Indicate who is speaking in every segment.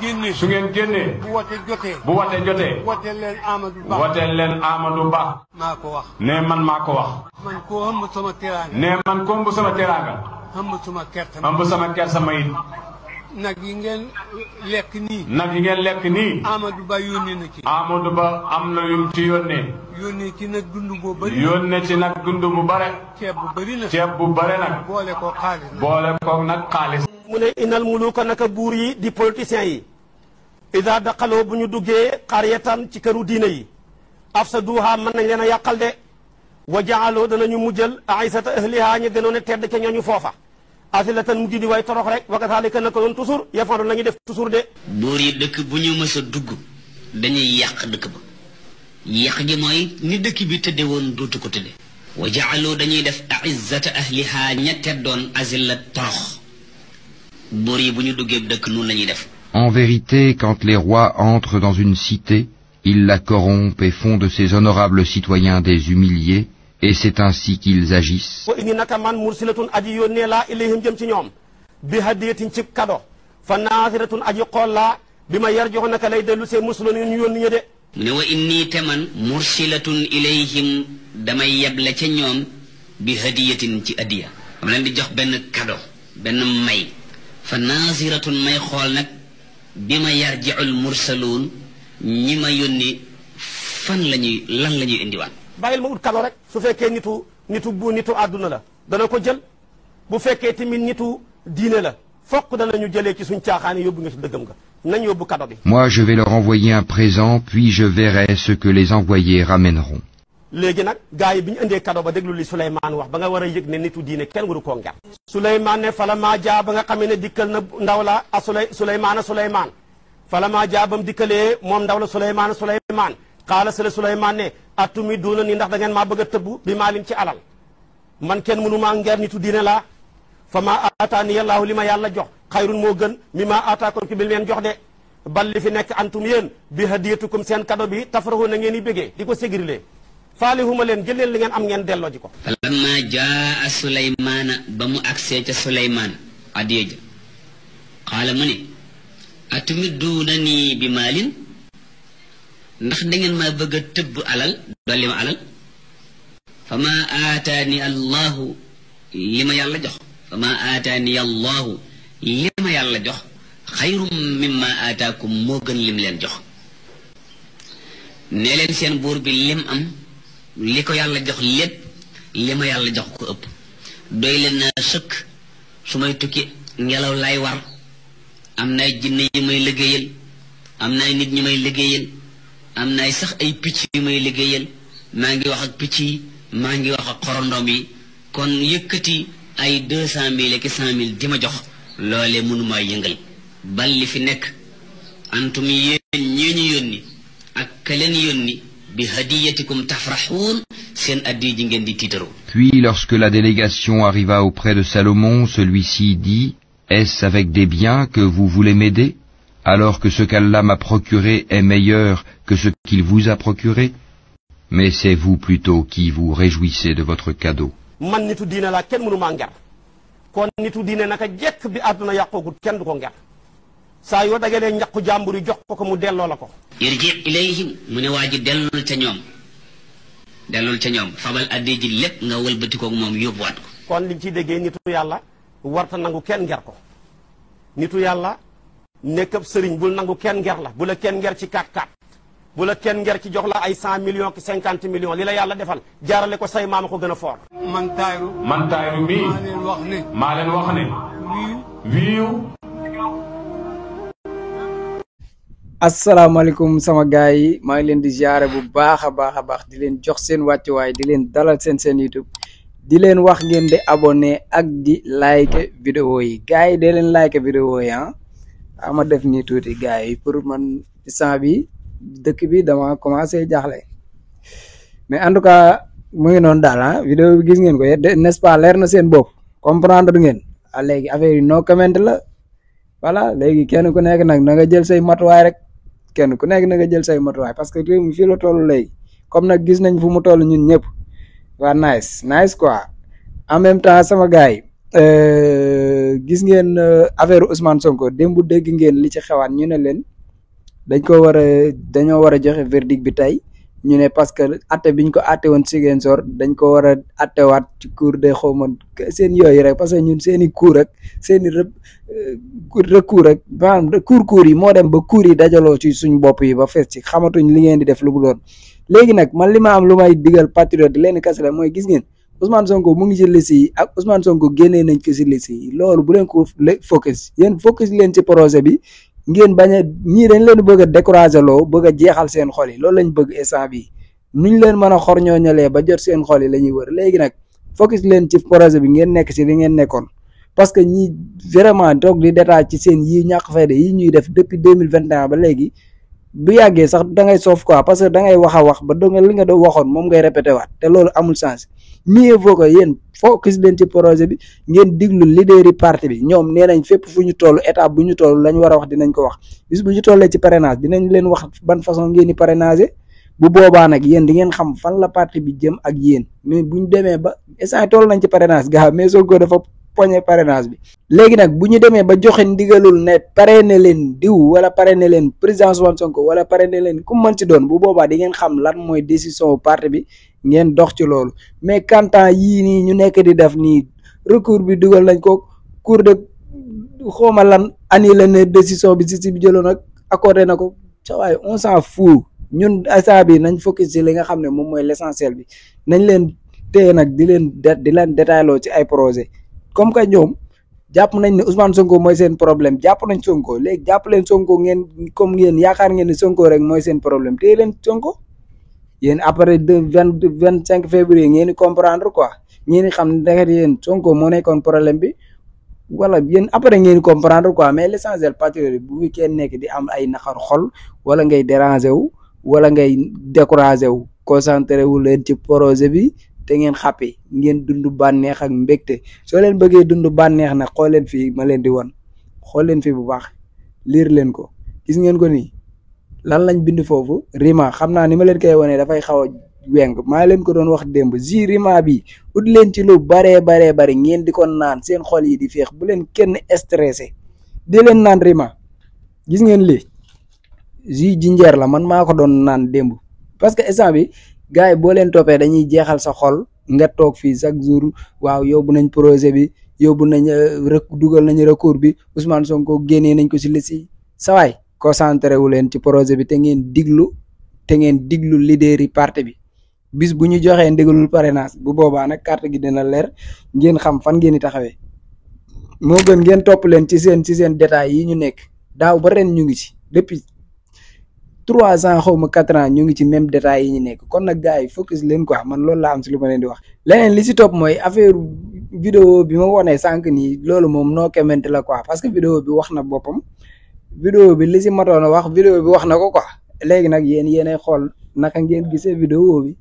Speaker 1: génnee.
Speaker 2: su ngeen génnee.
Speaker 1: bu wote jotee.
Speaker 2: bu wote jotee.
Speaker 1: woteel leen Amadou Ba.
Speaker 2: woteel leen Amadou Ba.
Speaker 1: maa ko wax.
Speaker 2: ne man maa ko wax.
Speaker 1: man koo ëmb sama teraanga.
Speaker 2: ne man ko ëmb sama teraanga.
Speaker 1: ëmb sama kersa.
Speaker 2: ëmb sama kersa mayit.
Speaker 1: nag yi ngeen lekk nii.
Speaker 2: nag yi ngeen lekk nii.
Speaker 1: Amadou Ba yónnee na ci.
Speaker 2: Amadou Ba am na yum ci yónnee.
Speaker 1: yónnee ci nag dund bu bëri.
Speaker 2: yónnee ci nag dund bu bare.
Speaker 1: ceeb bu bëri na.
Speaker 2: ceeb bu bare nag.
Speaker 1: boole ko xaalis nag.
Speaker 2: boole ko nag xaalis.
Speaker 3: mu ne inal muluka naka buur yi di politiciens yi. ida daqaloo bu ñu duggee xariyatan ci këru diine yi. afsaduha mën nañ leen a yàqal de. wa jaaloo danañu mujjal aisata ahliha ñu gënoon a tedd ca ñooñu foofa. asilatan mujj di way torox rek wa kasaalika naka doon toujours yafalu la ñuy def toujours de.
Speaker 4: buur yi dëkk bu ñu mës a dugg dañuy yàq dëkk ba yàq gi mooy ni dëkk bi tëdde woon dootu ko tëdde wa jaaloo dañuy def aizzata ahliha ña teddoon azilla torox buur yi bu ñu duggee dëkk noonu la ñuy def.
Speaker 5: En vérité, quand les rois entrent dans une cité, ils la corrompent et font de ces honorables citoyens des humiliés. Et c'est ainsi qu'ils agissent.
Speaker 3: wa inni naka man mursilatun aji yónnee laa ilayhim jëm ci ñoom bi hadiyatin ci kado fa naasiratun aji xool laa bi ma yar jox naka lay dellu see musulun ñu yónni ña de.
Speaker 4: ne wa inni te man mursilatun ilayhim damay yeble ca ñoom bi hadiyatin ci adiya am leen di jox benn kado benn may fa naasiratun may xool nag bi ma yarji'ul mursaluun ñi ma yónni fan lan la ñuy indiwaat.
Speaker 3: bàyyil ma ut kado rek su fekkee nitu àdduna la dana ko jël bu fekkee tamit nitu diine la fokk danañu jëlee ci suñ caaxaani yóbbu nga ci dëggam nga nañ yóbbu kado bi.
Speaker 5: Moi je vais leur envoyer un présent puis je verrai ce que les envoyés ramèneront.
Speaker 3: léegi nag gars yi bi ñu indee kado ba déglu li Souleymane wax ba nga war a yëg ne nitu diine kenn waru koo ngar. Souleymane ne fala maa jaa ba nga xamee ne dikkal na ndaw la a Souleymane fala maa jaa ba mu dikkalee moom ndaw la Souleymane xaala sala Souleymane ne attumi duuna ni ndax da ngeen maa bëgg a tëbb bi maalin ci alal man kenn mënu maa ngeer nitu diine laa fa maa aataani yallaahu li ma yàlla jox xayrun moo gën mi maa aataakum ki bil leen jox de bal li fi nekk antum yéen bi hadiyatukum seen kado bi tafarahu na ngeen i bégee di ko ségrilee faalihuma leen jël leen li ngeen am ngeen delloo ji ko.
Speaker 4: falamma jaa Souleymane ba mu agsee ca Souleymane adiya ja xaala mu ne atumi duuna nii bi maalin ndax da ngeen maa bëgg a tëbb alal dolli ma alal fa ma aataani allahu li ma yàlla jox fa ma aataani allahu li ma yàlla jox xayrum mimma aataakum moo gën lim leen jox ne leen seen buur bi lim am li ko yàlla jox lépp li ma yàlla jox ko ëpp doy leen naa sëkk su may tukki ngelaw lay war am na ay jinne yi may liggéeyal am na ay nit ñi may liggéeyal am na ay sax ay picc yu may liggéeyal maa ngi wax ak picc yi maa ngi wax ak xorondom yi kon yëkkati ay 200,000 ak 100,000 di ma jox loolee mënumaa yëngal bal li fi nekk antum yéen ñee ñu yónni ak ka leen yónni bi hadiyatikum tafrahuun seen addi ji ngeen di tiitaroo.
Speaker 5: Puis lorsque la délégation arriva auprès de Salomon, celui-ci dit: Est-ce avec des biens que vous voulez m'aider, alors que ce qu'Allah m'a procuré est meilleur que ce qu'il vous a procuré? Mais c'est vous plutôt qui vous réjouissez de votre cadeau.
Speaker 3: man nitu diine laa kenn mënu maa ngar kon nitu diine naka jekk bi àdduna yàqoogut kenn du ko ngar saa yoo dagalee ñaqu jàmbur yi jox ko mu delloo la ko.
Speaker 4: irji ilayhim mu ne waa ji dellul ca ñoom fabal addi ji lépp nga wëlbatikoog moom yóbbuwaat ko.
Speaker 3: kon liñ ciy déggee nitu yàlla warta nangu kenn nger ko nitu yàlla nekk ab sëriñ bul nangu kenn nger la bu la kenn nger ci 4-4 bu la kenn nger ci jox la ay 100 millions ki 50 millions li la yàlla defal jaarale ko say maama ko gën a foor.
Speaker 1: man taayiru mii
Speaker 2: maa leen wax ne wiiw
Speaker 6: asalaamaaleykum sama gaay yi maa ngi leen di ziare bu baax a baax di leen jox seen wàccuwaay di leen dalal seen YouTube di leen wax ngeen di abonné ak di like vidéo yi gaay yi dee leen like vidéo yi ama def nii tuuti gaay yi pour man instant bi dëkk bi dama commencé jaaxle mais en tout cas mu ngi noonu daal vidéo bi gis ngeen ko n'est-ce pas leer na seen bopp comprendre ngeen léegi affaire yi no comment la voilà léegi kenn ku nekk nag na nga jël say matuwaay rek kenn ku nekk na nga jël say matuwaay parce que réew mi fii la toll léegi comme nag gis nañ fu mu toll ñun ñëpp waa nice quoi en même temps sama gars yi gis ngeen affaire Ousmane Sonko démb dégg ngeen li ci xewaat ñu ne leen dañoo war a joxe verdict bi tey ñu ne parce que atte biñ ko atte woon Ziguinchor dañ ko war a attewaat ci cour de xawma seen yooyu rek parce que ñun seen i cour ak seen i recours rek maanaam cour yi moo dem ba cour yi dajaloo ci suñ bopp yi ba fees ci xamatuñ li ngeen di def lu mu doon léegi nag man li ma am lu may digal patriote leen kese la mooy gis ngeen Ousmane Sonko mu ngi ci liste yi ak Ousmane Sonko génnee nañ ko ci liste yi loolu bu leen ko focus yéen focus leen ci projet bi ngeen bañ a ñii dañ leen bëgg a décourager loo bëgg a jeexal seen xol yi loolu lañ bëgg instant bi nuñ leen mën a xor ñooñalee ba jot seen xol yi la ñuy wër léegi nag focus leen ci projet bi ngeen nekk ci li ngeen nekkoon parce que ñi vraiment toog di détail ci seen yi ñàkk fayda yi ñuy def depuis 2021 ba léegi bu yàggee sax da ngay soof quoi parce que da ngay wax a wax ba danga li nga doon waxoon moom ngay répété waat te loolu amul sens mieux vaut que yéen focus leen ci projet bi ngeen diglu leader yi parti bi ñoom nee nañ fépp fu ñu toll étape bu ñu toll lañ war a wax dinañ ko wax bis bu ñu tollee ci parrainage dinañ leen wax ban façon ngeen di parrainager bu boobaa nag yéen di ngeen xam fan la parti bi jëm ak yéen mais bu ñu demee ba instant toll nañ ci parrainage gaa mais Sonko dafa poñe parrainage bi léegi nag bu ñu demee ba joxe ndigalul ne parrainé leen diw wala parrainé leen président Ousmane Sonko wala parrainé leen ku mën ci doon bu boobaa di ngeen xam lan mooy décision parti bi ngeen dox ci loolu mais kantaan yii nii ñu nekk di def nii recours bi dugal nañ ko cour de xawma lan annulé na décision bi si bi jëloon ak accordé na ko sa waay on s'en fout ñun instant bi nañ focus ci li nga xam ne moom mooy l'essentiel bi nañ leen téye nag di leen détailloo ci ay projet comme que ñoom jàpp nañ ne Ousmane Sonko mooy seen problème jàpp nañ Sonko léegi jàpp leen Sonko ngeen comme ngeen yaakaar ngeen ne Sonko rek mooy seen problème téye leen Sonko yéen après de 25 février ngeen di comprendre quoi ngeen di xam ne ndeket yéen Sonko moo nekkoon problème bi wala yéen après ngeen di comprendre quoi mais l'essentiel patriote bu fi kenn nekk di am ay naxar xol wala ngay déranger wu wala ngay décourager wu concentré wu leen ci projet bi te ngeen xàppi ngeen dund bànneex ak mbégte soo leen bëggee dund bànneex nag xool leen fii ma leen di won xool leen fii bu baax liir leen ko gis ngeen ko nii lan lañ bind foofu rima xam naa ni ma leen koy wonee dafay xaw a weng maa leen ko doon wax démb ji rima bi ut leen ci lu baree bari ngeen di ko naan seen xol yi di féex bu leen kenn stressé di leen naan rima gis ngeen lii ji jinjeer la man maa ko doon naan démb parce que instant bi gars yi boo leen toppee dañuy jeexal sa xol nga toog fii chaque jour waaw yóbbu nañ projet bi yóbbu nañ dugal nañ recours bi Ousmane Sonko génnee nañ ko si liste yi sawaay concentré wu leen ci projet bi te ngeen diglu leader yi parti bi bis bu ñu joxee ndigalul parrainage bu boobaa nag carte gi dina leer ngeen xam fan ngeen di taxawee moo gën ngeen topp leen ci seen détails yi ñu nekk daaw ba ren ñu ngi ci depuis 3 ans xaw ma 4 ans ñu ngi ci même détails yi ñu nekk kon nag gars yi focus leen quoi man loolu laa am si lu ma leen di wax. leneen li si topp mooy affaire vidéo bi ma wonee sànq nii loolu moom noo kemente la quoi parce que vidéo bi wax na boppam vidéo bi li si matoon a wax vidéo bi wax na ko quoi léegi nag yéenay xool naka ngeen gisee vidéo bi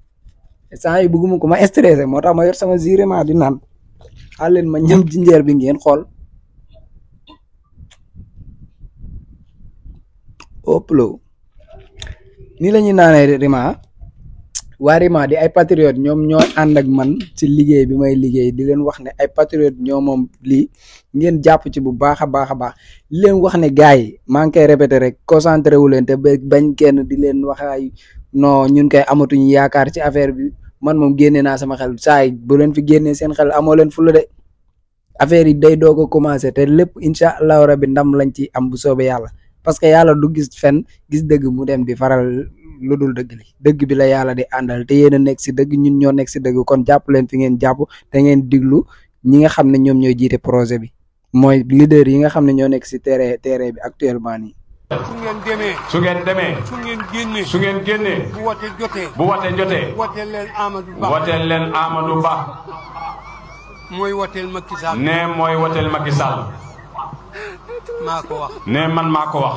Speaker 6: saa yi bëgguma ko ma stressé moo tax ma yor sama girement di naan xaal leen ma ñam jinjeer bi ngeen xool oplo nii la ñuy naanee rima waa rima di ay patriote ñoom ñoo ànd ak man ci liggéey bi may liggéey di leen wax ne ay patriote ñoo moom lii ngeen jàpp ci bu baax a baax li leen wax ne gars yi maa ngi koy répété rek concentré wu leen te bañ kenn di leen wax ay non ñun kay amatuñu yaakaar ci affaire bi man moom génnee naa sama xel saa yi bu leen fi génnee seen xel amoo leen fula de affaire yi day doog a commencé te lépp incha allahu rabbi ndam lañ ci am bu soobee yàlla parce que yàlla du gis fen gis dëgg mu dem di faral lu dul dëgg li dëgg bi la yàlla di àndal te yéen a nekk si dëgg ñun ñoo nekk si dëgg kon jàpp leen fi ngeen jàpp te ngeen diglu ñi nga xam ne ñoom ñooy jiite projet bi mooy leader yi nga xam ne ñoo nekk si terrain bi actuellement nii.
Speaker 2: su ngeen demee su ngeen génnee
Speaker 1: bu wote jotee woteel leen Amadou Ba mooy woteel Macky Sall
Speaker 2: ne mooy woteel Macky Sall
Speaker 1: maa ko wax
Speaker 2: ne man maa ko wax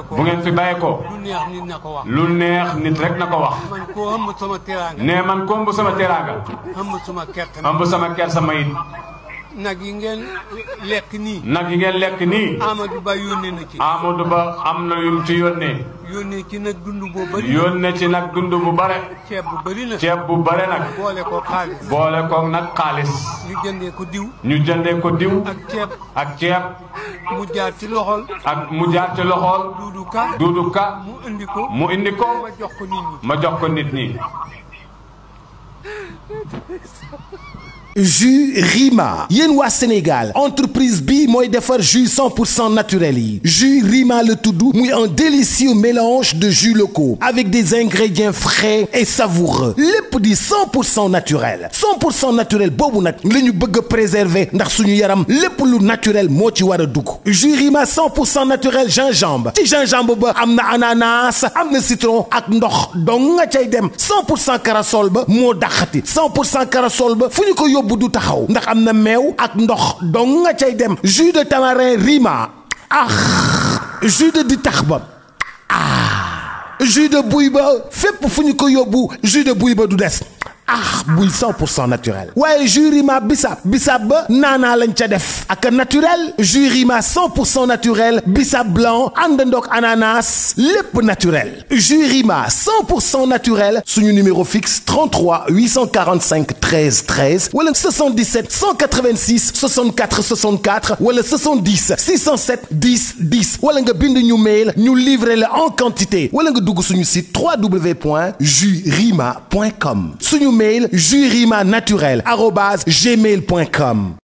Speaker 2: bu ngeen fi bàyyee ko
Speaker 1: lu neex nit na ko wax
Speaker 2: lu neex nit rek na ko wax
Speaker 1: man ko ëmb sama teraanga
Speaker 2: ne man ko ëmb sama teraanga
Speaker 1: ëmb sama kersa
Speaker 2: ëmb sama kersa mayit
Speaker 1: nag yi ngeen lekk nii.
Speaker 2: nag yi ngeen lekk nii.
Speaker 1: Amadou Ba yónnee na ci.
Speaker 2: Amadou Ba am na yum ci yónnee.
Speaker 1: yónnee ci nag dund bu bëri.
Speaker 2: yónnee ci nag dund bu bare.
Speaker 1: ceeb bu bëri na.
Speaker 2: ceeb bu bare nag.
Speaker 1: boole ko xaalis.
Speaker 2: boole ko nag xaalis.
Speaker 1: ñu jëndee ko diw.
Speaker 2: ñu jëndee ko diw.
Speaker 1: ak ceeb.
Speaker 2: ak ceeb.
Speaker 1: mu jaar ci loxol.
Speaker 2: ak mu jaar ci loxol. Doudou Ka.
Speaker 1: mu indi ko.
Speaker 2: mu indi ko.
Speaker 1: ma jox ko nit ñi.
Speaker 2: ma jox ko nit ñi.
Speaker 7: jus Rima yéen waa Sénégal entreprise bi mooy defar jus 100% naturel yi jus Rima le tudd muy un délicieux mélange de jus locaux avec des ingrédients frais et savoureux lépp di 100% naturel 100% naturel boobu nag la ñu bëgg a préserver ndax suñu yaram lépp lu naturel moo ci war a dugg jus Rima 100% naturel gingembre ci gingembre ba am na ananas am na citron ak ndox donc nga cay dem 100% corossol ba moo daxati 100% corossol ba fu ñu ko bu du taxaw ndax am na meew ak ndox dong nga cay dem jus de tamarin Rima jus de ditax ba jus de buy ba fépp fu ñu ko yóbbu jus de buy ba du des buy 100% naturel waaye jus Rima bissap ba naanaa lañ ca def ak naturel jus Rima 100% naturel bissap blanc àndandoog ananas lépp naturel jus Rima 100% naturel suñu numéro fixe 33 845 13 13 wala 77 186 64 64 wala 70 607 10 10 wala nga bind ñu mail ñu livrer la en quantité wala nga dugg suñu site www.jusrima.com suñu mail jusrima naturel @gmail.com